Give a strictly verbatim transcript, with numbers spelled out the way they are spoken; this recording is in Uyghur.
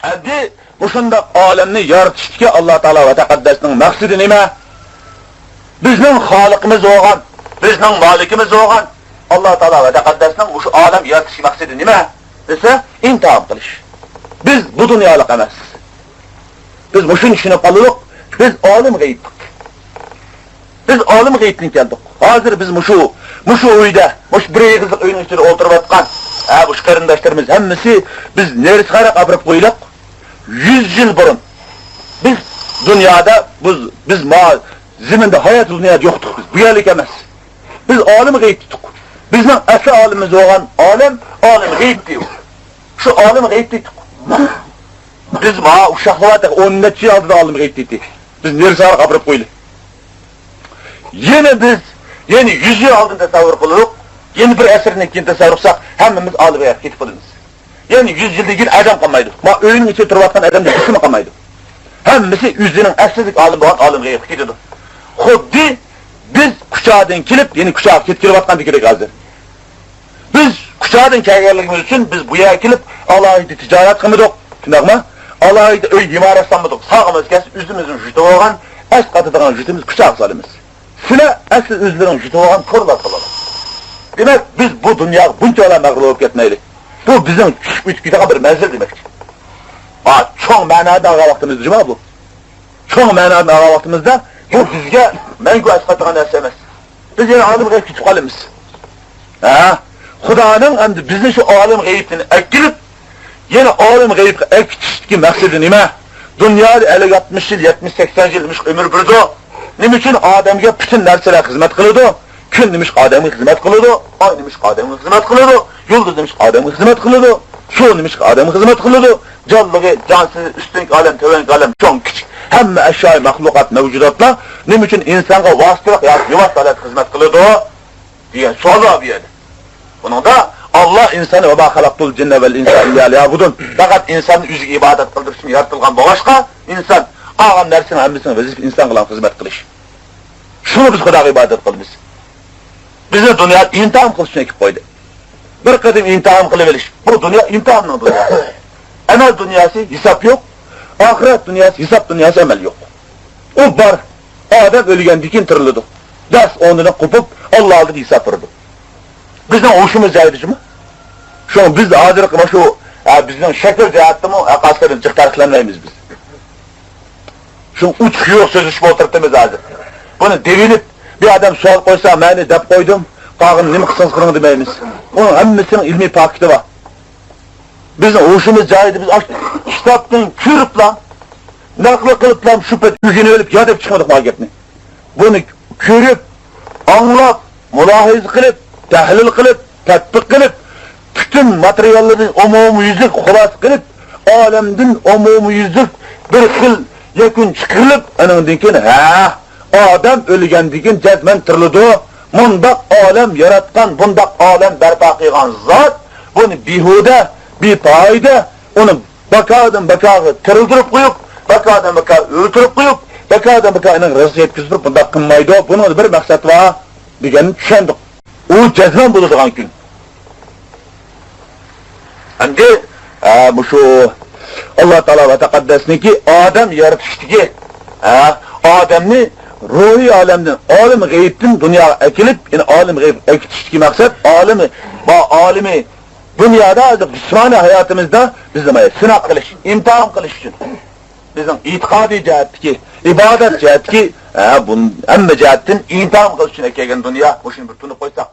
ئەمدى مۇشۇنداق ئالەمنى يارىتىشتىكى ئاللا تائالا ۋە تەقەددەسنىڭ مەقسىتى نېمە؟ بىزنىڭ خالىقىمىز بولغان، بىزنىڭ مالىكىمىز بولغان ئاللا تائالا ۋە تەقەددەسنىڭ مۇشۇ ئالەم يارىتىش مەقسىتى نېمە دېسە، ئىمتىھان قىلىش. بىز بۇ دۇنيالىق ئەمەس. بىز مۇشۇنى چۈشىنىپ قالدۇق، بىز ئالىم غەيىبلىق. بىز ئالىم غەيىبتىن كەلدۇق. ھازىر بىز مۇشۇ، مۇشۇ ئۆيدە، مۇشۇ بىر ئېغىزلىق ئۆينىڭ ئىچىدە ئولتۇرۇۋاتقان، ھە، مۇشۇ قېرىنداشلىرىمىز ھەممىسى، بىز نېرىسىغاراق ئاپىرىپ قويۇلۇق. يۈز يىل بۇرۇن بىز دۇنيادا، بىز، بىز ما زېمىندا، ھاياتى دۇنيادا يوقتۇق بىز. بۇ يەرلىك ئەمەس. بىز ئالىم غەيىب تۇتۇق. بىزنىڭ ئەسلى ئالىمىمىز بولغان ئالەم ئالىم غەيىب دەيدۇ. شۇ ئالىم غەيىب دەيدۇق. بىز ما ئۇششاقلىۋاتىق، ئون نەچچە يىل ئالدىدا ئالىم غەيىب دەيتتى. بىز نېرىسىغا ئاپىرىپ قويلى. يەنە بىز، يەنە يۈز يىل ئالدىن تەسەۋۋۇر قىلدۇق. يەنە بىر ئەسىردىن كېيىن تەسەۋۋۇر قىلساق، ھەممىمىز ئالىم غەيبكە كېتىپ قالىمىز. يەنە يۈز يىلدىن كېيىن ئادەم قالمايدۇ. ما ئۆينىڭ ئىچىدە تۇرۇۋاتقان ئادەمنىڭ بىرسىمۇ قالمايدۇ. ھەممىسى ئۆزىنىڭ ئەسلىدىكى ئالىم بولغان ئالىم غەيبكە كېتىدۇ. خۇددى بىز كۇچادىن كېلىپ، يەنە كۇچاغا كېتىپ كېلىۋاتقاندەك ھازىر. بىز كۇچادىن كەلگەنلىكىمىز ئۈچۈن بىز بۇ يەرگە كېلىپ ئالاھىدە تىجارەت قىلمىدۇق. شۇنداقمۇ؟ ئالاھىدە ئۆي ئىمارەت سالمىدۇق. ساغىمىز كەلسە ئۆزىمىزنىڭ يۇرتى بولغان، ئەسقاتىدىغان يۇرتىمىز كۇچاغا سالىمىز. سىلەر ئەسلى ئۆزلىرىڭ يۇرتى بولغان كورلار سالىدۇ. دېمەك، بىز بۇ دۇنياغا بۇنچىۋالا مەغرۇر بولۇپ كەتمەيلى. بۇ بىزنىڭ چۈشۈپ ئۆتۈپ كېتىدىغان بىر مەنزىل دېمەكچى. ھا، چوڭ مەنادا ئالغان ۋاقتىمىزدا جۇما بۇ. چوڭ مەنادا ئالغان ۋاقتىمىزدا بۇ بىزگە مەڭگۈ ئەسقاتىدىغان نەرسە ئەمەس. بىز يەنە ئالىم غەيبكە كېتىپ قالىمىز. ھە؟ خۇدانىڭ ئەمدى بىزنى شۇ ئالىم غەيبتىن ئەكىلىپ، يەنە ئالىم غەيبكە ئەكىتىشتىكى مەقسىتى نېمە؟ دۇنيادا ئەللىك، ئاتمىش يىل، يەتمىش، سەكسەن يىل نېمىشقا ئۆمۈر بېرىدۇ؟ نېمە ئۈچۈن ئادەمگە پۈتۈن نەرسىلەر خىزمەت قىلىدۇ؟ كۈن نېمىشقا ئادەمگە خىزمەت قىلىدۇ؟ ئاي نېمىشقا ئادەمگە خىزمەت قىلىدۇ؟ يۇلدۇز نېمىشقا ئادەمگە خىزمەت قىلىدۇ؟ سۇ نېمىشقا ئادەمگە خىزمەت قىلىدۇ؟ جانلىقى، جانسىز، ئۈستۈنكى ئالەم، تۆۋەنكى ئالەم، چوڭ، كىچىك، ھەممە ئەشيائىي مەخلۇقات، مەۋجۇداتلار نېمە ئۈچۈن ئىنسانغا ۋاسىتىلىك ياكى بىۋاسىتە ھالەتتە خىزمەت قىلىدۇ؟ دېگەن سوئال بار بۇ يەردە. بۇنىڭدا، «ئاللا ئىنساننى ۋە ما خەلەقتۇل جىننە ۋەل ئىنسا ئىللا لىيەبۇدۇن.» پەقەت ئىنساننى ئۆزىگە ئىبادەت قىلدۇرۇش ئۈچۈن يارىتىلغان بولغاچقا، ئىنسان قالغان نەرسىنىڭ ھەممىسىنىڭ ۋەزىپىسى ئىنسانغىلا خىزمەت قىلىش. شۇڭا بىز خۇداغا ئىبادەت قىلىمىز. بىزنى دۇنيا ئىمتىھان قىلىش ئۈچۈن ئەكىپ قويدى. بىر قېتىم ئىمتىھان قىلىۋېلىش. بۇ دۇنيا ئىمتىھاننىڭ دۇنياسى. ئەمەل دۇنياسى ھېساب يوق. ئاخىرەت دۇنياسى، ھېساب دۇنياسى، ئەمەل يوق. ئۇ بار. ئادەم ئۆلگەندىن كېيىن تىرىلىدۇ. دەس ئورنىدىن قوپۇپ، ئاللا ئالدىدا ھېساب بېرىدۇ. بىزنىڭ ھوشىمىز جايىدا جۇمۇ. شۇڭا بىز ھازىرقى مانا شۇ، ھە، بىزنىڭ شەكىل جەھەتتىمۇ ھەققاسىدىن جىق پەرقلەنمەيمىز بىز. شۇ ئوچۇق يوق سۆزلىشىپ ئولتۇرۇپتىمىز ھازىر. بۇنى دېۋىلىپ، بىر ئادەم سوئال قويسا، مەن دەپ قويدۇم، قالغىنى نېمە قىلسىڭىز قىلىڭ دېمەيمىز. ئۇنىڭ ھەممىسىنىڭ ئىلمىي پاكىتى بار. بىزنىڭ ھوشىمىز جايىدا، بىز ئاشۇ كىتابتىن كۆرۈپلا، نەقىل قىلىپلا شۇ پەت ئۆگىنىۋېلىپ يا دەپ چىقمىدۇق ما گەپنى. بۇنى كۆرۈپ، ئاڭلاپ، مۇلاھىزە قىلىپ، تەھلىل قىلىپ، تەتبىق قىلىپ، پۈتۈن ماتېرىياللىرىنى ئومۇميۈزلۈك خۇلاسە قىلىپ، ئالەمدىن ئومۇميۈزلۈك بىر خىل يەكۈن چىقىرىلىپ، ئانىڭدىن كېيىن، ھە، ئادەم ئۆلگەندىن كېيىن جەزمەن تىرىلىدۇ. مۇنداق ئالەم ياراتقان، بۇنداق ئالەم بەرپا قىلغان زات، بۇنى بىھۇدە، بىپايدە، ئۇنى باكادىن باكاغا تىرىلدۈرۈپ قويۇپ، باكادىن باكا ئۆلتۈرۈپ قويۇپ، باكادىن باكا ئۇنىڭ رىزقى يەتكۈزۈپ، بۇنداق قىلمايدۇ. بۇنىڭدا بىر مەقسەت بار دېگەننى چۈشەندۇق. ئۇ جەزمەن بولىدىغان كۈن. ئەمدى، ئە، مۇشۇ ئاللا تائالا ۋە تەقەددەسنىڭكى ئادەم يارىتىشتىكى، ئە، ئادەمنى روھىي ئالەمدىن، ئالىم غەيىبتىن دۇنياغا ئەكېلىپ، يەنى ئالىم غەيىب ئەكېتىشتىكى مەقسەت ئالىمى، با-، ئالىمى دۇنيادا ھازىر جىسمانىي ھاياتىمىزدا بىزنى مانا سىناق قىلىش، ئىمتىھان قىلىش ئۈچۈن. بىزنىڭ ئېتىقادىي جەھەتتىكى، ئىبادەت جەھەتتىكى، ھە، بۇ ھەممە جەھەتتىن ئىمتىھان قىلىش ئۈچۈن ئەكەلگەن دۇنيا، مۇشۇنى بىر تونۇپ قويساق،